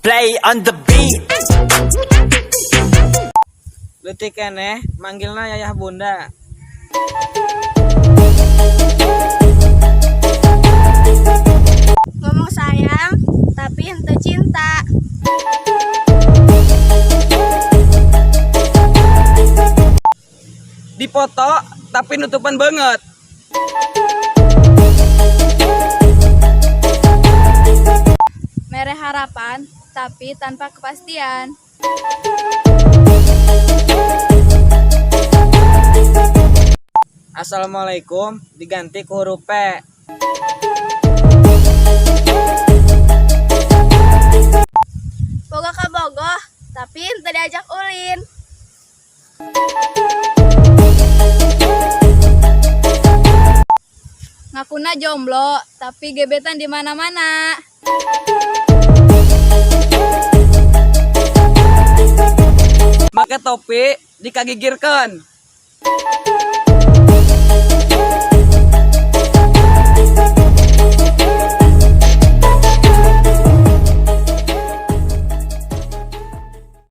Play on the beat. Leutik keneh manggilna yayah bunda. Ngomong sayang, tapi henteu cinta. Dipoto tapi nutupan banget. Mere harapan, tapi tanpa kepastian. Assalamualaikum diganti ku huruf P. Boga kabogoh, tapi henteu diajak ulin. Ngakuna jomblo, tapi gebetan di mana-mana. Make topi dikagigirkeun.